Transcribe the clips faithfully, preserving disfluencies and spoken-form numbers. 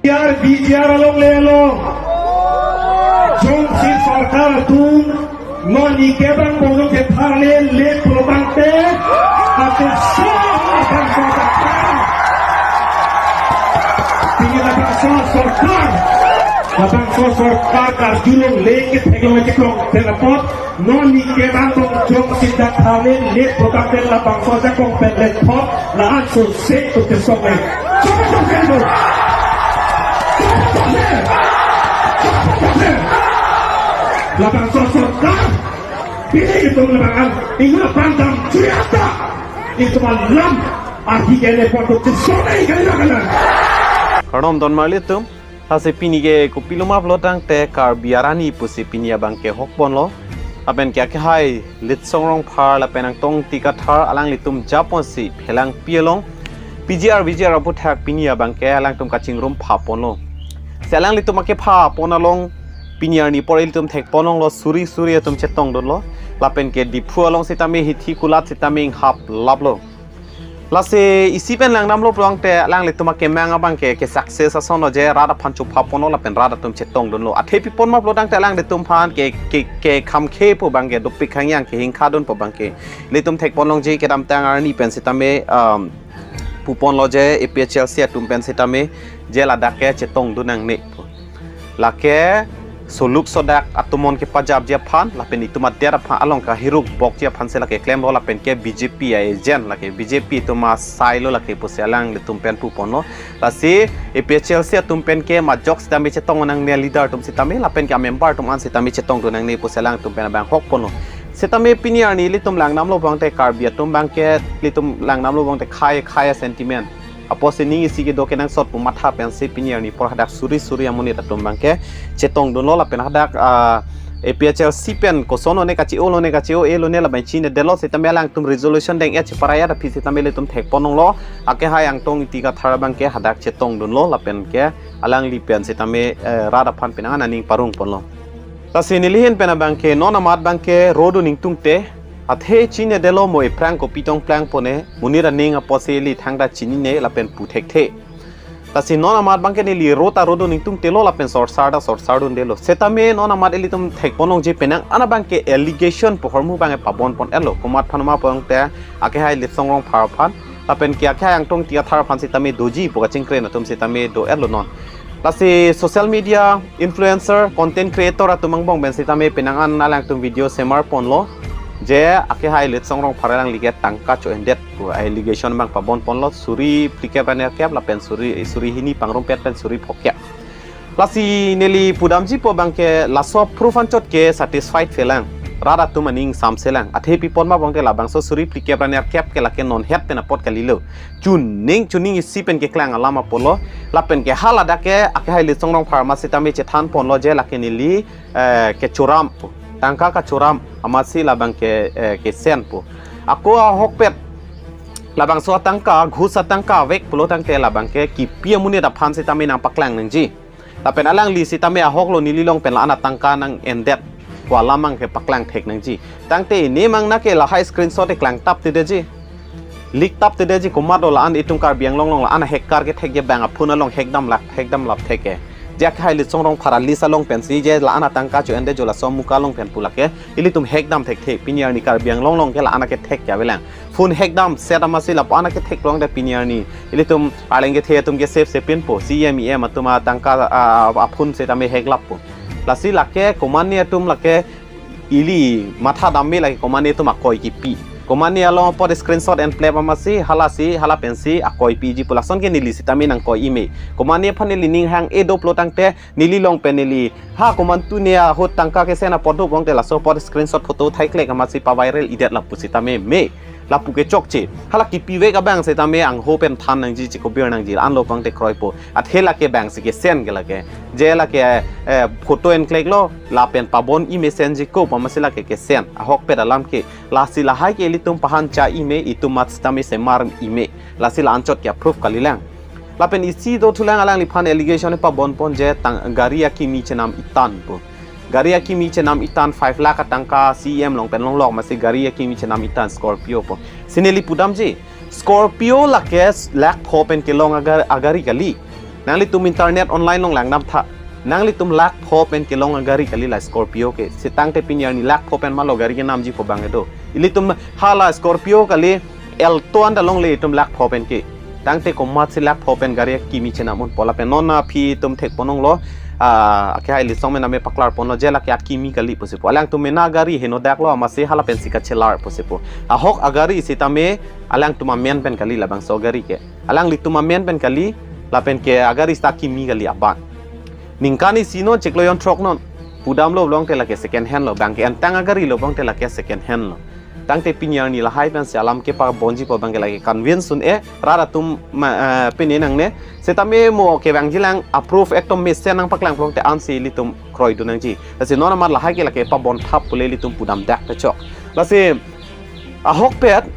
P R, B G R along le along. Jongsi sorkar atum non ni kebang bong jongsi tharle le pulo tangte, ate so labangso sorkar. Pini labangso sorkar. Labangso sorkar karjulong le ketheklong ketheklong pen apot. Non ni kebang bong jongsi dak tharle le pulo tangte labangso ajakong pen le thot la-an so se to te sok le. Sok sok se to. Sok sok se. Sok sok se. Labangso sorkar. Pini itum labang an. Ingat pandang cerita. Itum alam. Ahi kene pon to te sok le kali na kali. Kardom don marli atum. Lasi pini ke kopilo ma pulo tangte Karbi arni pusi pini abang ke hok ponlo. Lapen ke akehai Litsong Rongphar lapen Angtong Ingti Kathar alanglitum japonsi phelangpi along P G R V G R aputhak pini abang ke alangtum kachingrum pha ponlo. Si alanglitum akepha pon along pini arni apor ilitum thek pon longlo, suri suri atum chetongdunlo. Lapen ke Diphu along sitame hithi kulat sitame inghap laplo. Lasi isi pen langdamlo pulo tangte alanglitum akemang abang ke, ke success ason lo je rat aphan chupha ponlo lapen rat atum chetongdunlo. Athe pi pon ma pulo tangte alanglitum aphan ke, ke, ke khamkhe pu abang ke dopik hangyang ke hingkha dun pu abang ke. Ilitum thek pon longji kedamtang arni pen sitame, um, pu ponlo je A P H L C atum pen sitame je ladak ke chetongdun nangne pu. Lake soluk sodak atum mon kepajapji aphan, lapen itum adet aphan along kahiruk bokji aphan si lake klemlo lapen ke B J P a-agent lake B J P atum asai lo lake pusi alanglitum pen pu ponlo. Lasi A P H L C atum pen ke majok sitame chetong nangne, leader atum sitame, lapen ke a-member atum an sitame chetongdun nangne pusi alangtum pen abang hok ponlo. Sitame pini arni ilitum langdamlo pulo tangte Karbi atum abang ke, ilitum langdamlo pulo tangte khei khei a-sentiment. Apotsi ning isi kedo kenangsot pu matha pensi pini arni apor hadak suri suri amonit atum abang ke chetongdunlo lapen hadak, ah, A P H L C pen koson lone kache-o lone kache-o-e lone labang chinedetlo sitame alangtum resolution deng-et cheparayat aphi sitame ilitum thek pon longlo. Akehai Angtong Ingti Kathar abang ke hadak chetongdunlo lapen ke alangli pen sitame, eh, rat aphan penang an aning parong ponlo. Lasi neli ahin pen abang ke non amat abang ke ro do ning tungte, athe chinedetlo mo ephrang kopi tong plang pone, monit aning apotsi ili thangta chinine lapen pu thekthe. Lasi non amat abang ke neli ro ta ro do ning tungtelo lapen sorsar ta sorsar dundelo. Sitame non amat ilitum thek pon longji penang an abang ke allegation pu ahormu abang ke pabon pon-etlo. Komat aphan ma pulo tangte akehai Litsong Rongphar aphan. Lapen ke akehai Angtong Ingti Kathar aphan sitame doji pu kachingkren atum sitame do-etlo non. Lasi social media influencer, content creator atum angbong pen sitame penang an alangtum video semar ponlo. Je akehai Litsong Rongphar alangli ke tangka cho-endet pu allegation abang pabon ponlo, suri phlikep ra nerkep lapen suri, suri hini pangrumpet pen suri phokep. Lasi neli pudamji pu abang ke laso proof anchot ke satisfied selang. Rat atum aning samselang. Athe pi pon ma pulo tangte labangso suri phlikep ra nerkep ke lake non het pen apot kalilo. Chuning chuning isi pen keklang alam apotlo. Lapen ke haladak ke akehai Litsong Rongphar ma sitame chethan ponlo je lake neli, eh, kechoram pu. Tangka kachoram amatsi labang ke, eh, kesen pu. Ako ahokpet labangso atangka, ghus atangka vek pulo tangte labang ke kipi amonit aphan sitame nangpaklang nangji. Lapen alangli sitame ahok lo neli along pen la-an atangka nang-endet pu alam abang ke paklang thek nangji. Tangte ne mang na ke lahai screenshot eklang tap te detji. Lik tap te detji komat lo la-an itum Karbi Anglong along la-an hacker kethek je bang aphun along hack dam lap, hack dam lap thek ke. Je akehai Litsong Rongphar a-list along pensi je la-an atangka cho-endet jo laso amuka along pen pu lake. Ilitum hack dam thekthe, pini arni Karbi Anglong along ke la-an akethek ke avelang. Phone hack dam set amatsi lapu-an akethek pulo tangte pini arni ilitum arleng kethe atum ke save sepinpo, C E M, E M atum atangka, a, a, aphone sitame hack lappo. Lasi lake komatne atum lake ili matha dam me lake komatne atum akoi kipi. Komatne along apot screenshot enplep amatsi, halasi, hala pensi akoi piji pu lason ke neli sitame nangkoi-i me. Komatne aphan neli ning hang-e do pulo tangte neli along pen neli ha komantu ne ahut tangka kesen apot do pulo tangte laso apot screenshot photo thaiklek amatsi pa-viral-idet lapu sitame me. Lapu ke chokche. Hala kipi vek abang sitame angho pen than nangji, chikobir nangji, anlo pulo tangte kroipo. Athe lake bang si kesen ke lake. Je lake, eh, photo enklek lo, lapen pabon-i me senji ko pu amatsi lake kesen. Ahokpet alam ke. Lasi lahai ke ilitum pahan cha-i me, itum amat sitame semar-i me. Lasi la anchot ke approve kalilang. Lapen isi dothulang alangliphan allegation pabon pon je tang gari akimi chenam itan pu. Gari akimi chenam itan five lakh atangka C E M along pen longlok amatsi gari akimi chenam itan Scorpio pu. Si neli pudamji. Scorpio lake lakh pho pen kelong agar-, agari kali. Nanglitum internet online along langdamtha. Nanglitum lakh pho pen kelong agari kali la Scorpio ke. Setangte pini arni lakh pho pen malo gari kenamji pu abang kedo. Ilitum hala Scorpio kali Alto anta longle itum lakh pho pen ke. Tangte komatsi lakh pho pen gari akimi chenam unpo lapen non aphi itum thekpon onglo. Ah, akehai Lisong Mename paklarponlo je lake akimi kali pusi pu. Alangtum mena gari henodaklo amatsi hala pensi kachelar pusi pu. Ahok agari sitame alangtum amen pen kali labangso gari ke. Alanglitum amen pen kali, lapen ke agari seta akimi kali aban. Ningkan isi non chiklo jonthrok non. Pudamlo pulote lake second hand lo, bang ke entang agari lo pulote lake second hand lo. Tangte pini arni lahai pensi alam kepabonji pu abang ke lake convince un-e, rat atum ma, eh, pini nangne. Setame mo kevangjilang a-proof ekdom mesen nangpaklang pulote ansi ilitum kroidun nangji. Lasi non amat lahai ke lake pabonthap pule ilitum pudamdak ta chok. Lasi ahokpet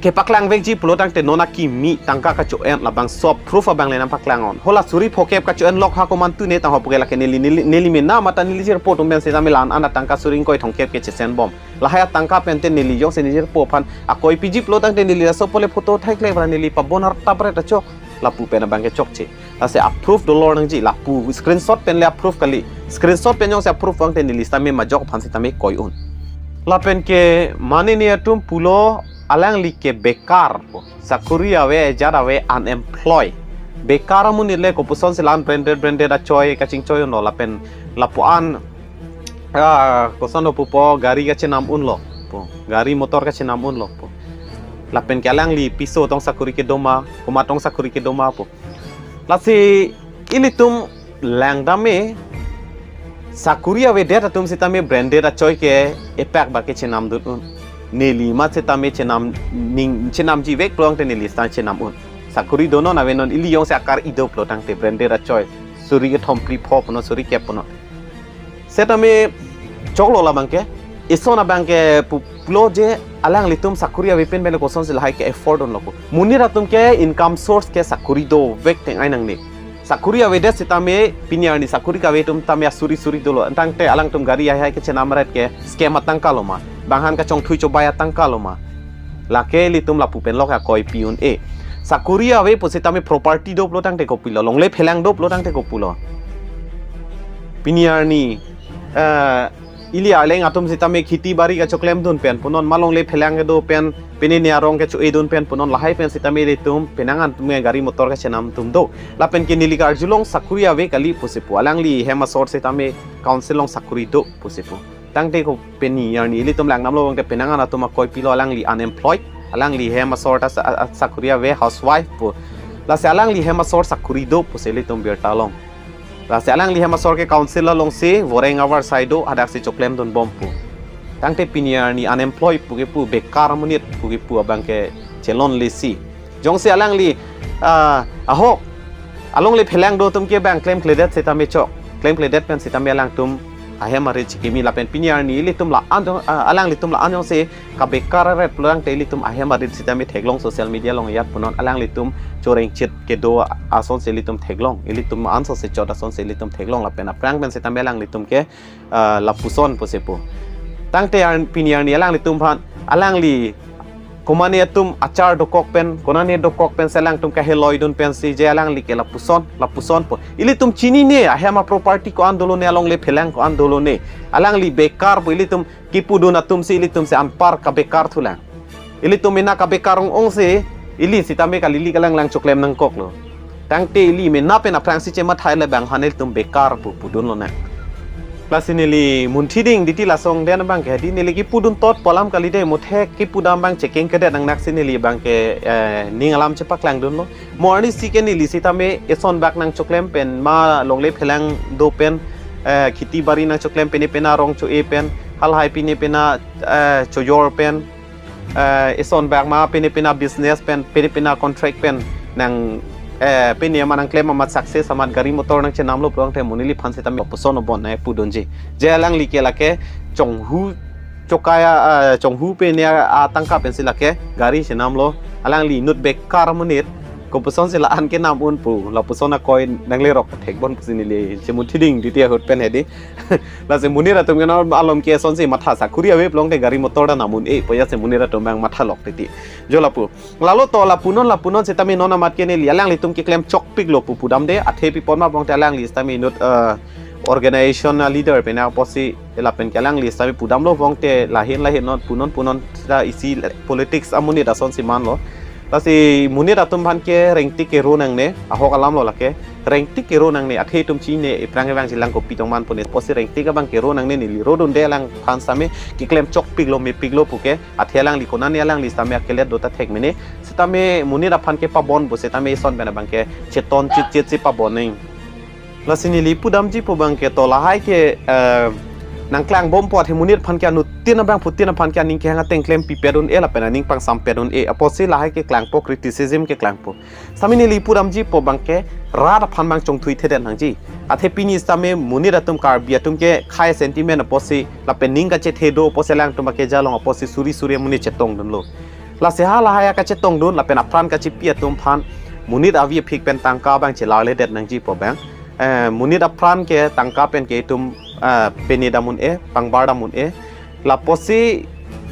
kepaklangvekji pulo tangte non akimi tangka kacho-en labangso proof abang le nangpaklang un. Hala suri phokep kacho-en lok ha komantu ne tangho puke lake neli, neli, neli mena mate neli jirpo atum pen setame la-an an atangka suri ingkoi thomkep ke chesenbom. Lahai atangka pente neli jongsi neli jirpo aphan akoipiji pulo tangte neli laso pole photo thaiklek ra neli pabon artap re ta chok. Lapu pen abang ke chokche. Lasi a-proof dolor nangji lapu screenshot pen le a-proof kali. Screenshot pen jongsi a-proof pulote neli sitame majok aphan sitame koi un. Lapen ke mane ne atum pulo alangli ke bekar pu. Sakuri ave, ejat ave, unemployed. Bekar amonit le kopusonsi la-an branded branded achoi kachingchoi unlo lapen lapu-an, ah, koson pupo gari kachenam unlo pu. Gari motor kachenam unlo pu. Lapen ke alangli piso tong sakuri kedo ma, komat tong sakuri kedo ma pu. Lasi ilitum langdam-e sakuri avedet atum sitame branded achoi ke epak ba ke chenamdun un. Neli mat sitame chenam ning chenamjivek pulote neli seta chenam un. Sakuri do non ave non ili jongsi akar ido pulo tangte branded achoi. Suri kethom phli pho punon suri kep punon. Setame choklo labang ke. Eson abang ke pu-, pulo je alanglitum sakuri ave pen pen kosonsi lahai ke afford unlo pu. Monit atum ke income source ke sakuri dovek tengai nangne. Sakuri avedet sitame pini arni sakuri kave atum tame asuri suri dolo. Tangte alangtum gari hai hai kechenam ret ke scam atangka lo ma. Bang aphan kachongthui chobai atangka lo ma. Lake ilitum lapu pen lok akoipi un-e. Sakuri ave pu sitame property do pulo tangte kopilo. Longle phelang do pulo tangte kopilo. Pini arni, eh, ili arleng atum sitame kheti bari kachoklemdun pen punon ma longle phelang kedo pen pini ne arong kecho-edun pen punon lahai pen sitame ilitum penang an atum gari motor kachenam atum do. Lapen ke neli karjulong sakuri ave kali pusi pu. Alangli hem asor sitame council along sakuri do pusi pu. Tangte ko pini arni ilitum langdamlo bangke penang an atum akoipilo alangli unemployed. Alangli hem asor ta sa-, a-, a-, sakuri ave housewife pu. Lasi alangli hem asor sakuri do pusi ilitum birta long. Lasi alangli hem asor ke council alongsi voreng avar sai do hadaksi choklemdunbom pu. Tangte pini arni unemployed pu kepu bekar amonit pu kepu abang ke chelonlesi. Jongsi alangli, ah, ahok alongle phelang do atum ke bang klemkledet sitame chok. Klemkledet pen sitame alangtum ahem arit chikimi lapen pini arni ilitum la-an jong, ah, alanglitum la-an jongsi kabekar ret pulo tangte ilitum ahem arit sitame theklong social media along ajat punon alanglitum chorengchit kedo asonsi ilitum theklong. Ilitum ansose chot asonsi ilitum theklong lapen aphrang pen sitame alanglitum ke, ah, lapuson pusi pu. Tangte ar-, pini arni alanglitum aphan alangli komane atum achar dokok pen, konane dokok pensi alangtum kaheloidun pensi je alangli ke lapuson, lapuson pu. Ilitum chinine, ahem aproperty ko-an dolone, alongle phelang ko-an dolone. Alangli bekar pu ilitum kipudun atumsi ilitumsi anpar kabekar thulang. Ilitum mena kabekar ong-ongsi, ili sitame kalili kalanglang choklem nangkoklo. Tangte ili mena pen aphrangsi chemathai le bang aphan ilitum bekar pu pudun lonang. Lasi neli munthi ding titi lason den abang ke hadi neli kipudun tot pu alam kali de muthe kipudam abang chekeng kedet nangnaksi neli abang ke, eh, ning alam chepaklangdunlo. Mo arnisi ke neli sitame eson bak nangchoklem pen ma longle phelang do pen, eh, kheti bari nangchoklem pene pena rong cho-e pen halahai pene pena, eh, chojor pen, eh, eson bak ma pene pena business pen, pene pena contract pen nang, eh, pene ma nangklem amat success amat gari motor nangchenamlo pulote mo neliphan sitame puson obon nai pudunji. Je alangli ke lake chonghu chokaya, eh, chonghu pene atangka pensi lake gari chenamlo. Alangli inut bekar amonit Kopuson si la-an ke nam un pu, lapuson akoi nanglerok thekbon pusi neli chemuthiding titi ahut pen hedi. Lasi monit atum ke non alom ke asonsi matha, sakuri ave pulote gari motor ta nam un-e pu, jasi monit atum abang mathalok titi. Jo lapu. Lalo to lapunon lapunon sitame non amat ke neli alanglitum keklem chokpiklo pu pudamde, athe pi apot ma pulote alangli sitame inut, eh, organization a leader pen apotsi lapen ke alangli sitame pudamlo pulote lahin lahin non punon punon sita isi politics amonit asonsi manlo. Lasi monit atum aphan ke rengtik kero nangne, ahok alamlo lake. Rengtik kero nangne, athe itum chine, aphrang abang si lang kopi tong man pune, pusi rengtik abang kero nangne, neli rodunde alangphan sitame keklem chokpiklo mepiklo puke, athe alangli konane alangli sitame akelet do ta thek mene, sitame monit aphan ke pabon pu sitame ison pen abang ke cheton chitchit si pabon neng. Lasi neli pudamji pu abang ke to lahai ke, eh, nangklangbompo, athe monit aphan ke anuttin abangphutin aphan ke aning kehang ateng klem pipedun-e lapen aning pangsampedun-e. Apotsi lahai keklangpo, criticism keklangpo. Sitame neli pudamji pu abang ke rat aphan abang chongthuithedet nangji. Athe pini sitame monit atum Karbi atum ke khei sentiment apotsi lapen ning kachethe do apotsi alangtum akeja along apotsi suri suri amonit chetongdunlo. Lasi halahai akachetongdun lapen apran kachepi atum aphan monit avi aphik pen tangka abang chelarledet nangji pu abang. Eh, monit apran ke tangka pen ke itum, eh, pene dam un-e, pangbar dam un-e. Lapusi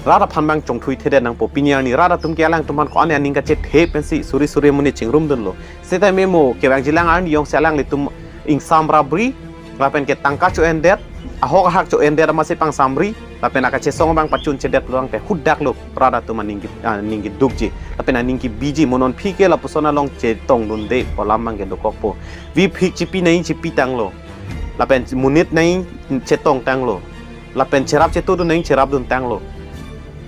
rat aphan abang chongthuithedet nangpo, pini arni rat atum ke alangtum aphan ko-an aning kachethe pensi suri suri amonit chingrumdunlo. Sitame mo kevangjilang arni jongsi alanglitum ingsam rabri, lapen ke tangka cho-endet, ahok ahak cho-endet amatsi pangsamri, lapen akachesong abang pachunchedet pulote hudaklo rat atum aning ke, aning kedukji, lapen aning kebiji, mo non aphi ke lapuson along chetongdunde pu alam abang ke dokokpo. Vi phik chepi nai chepitanglo. Lapen monit nai chetongtanglo. Lapen cherap chetodun nai cherapduntanglo.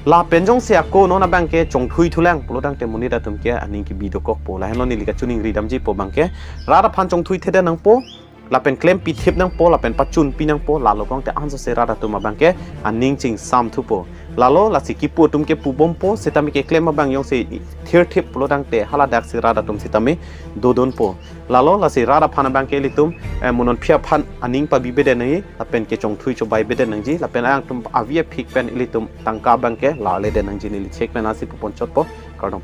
Lapen jongsi ako non abang ke chongthuithulang pulotangte monit atum ke aning kebi dokokpo. Lahenlo neli kachiningri damji pu abang ke rat aphan chongthuithedet nangpo, lapen klem pithip nangpo, lapen pachunpi nangpo, lalo pulote ansose rat atum abang ke aning chingsamthupo. Lalo lasi kipu atum ke pubompo, sitame keklem abang jongsi thirthip pulotangte haladaksi rat atum sitame dodunpo. Lalo lasi rat aphan abang ke ilitum, eh, mo non aphi aphan aning pabibedet nangji, lapen kechongthui chobaibedet nangji, lapen alangtum avi aphik pen ilitum tangka abang ke larledet nangji, neli chek pen lasi puponchotpo, kardom.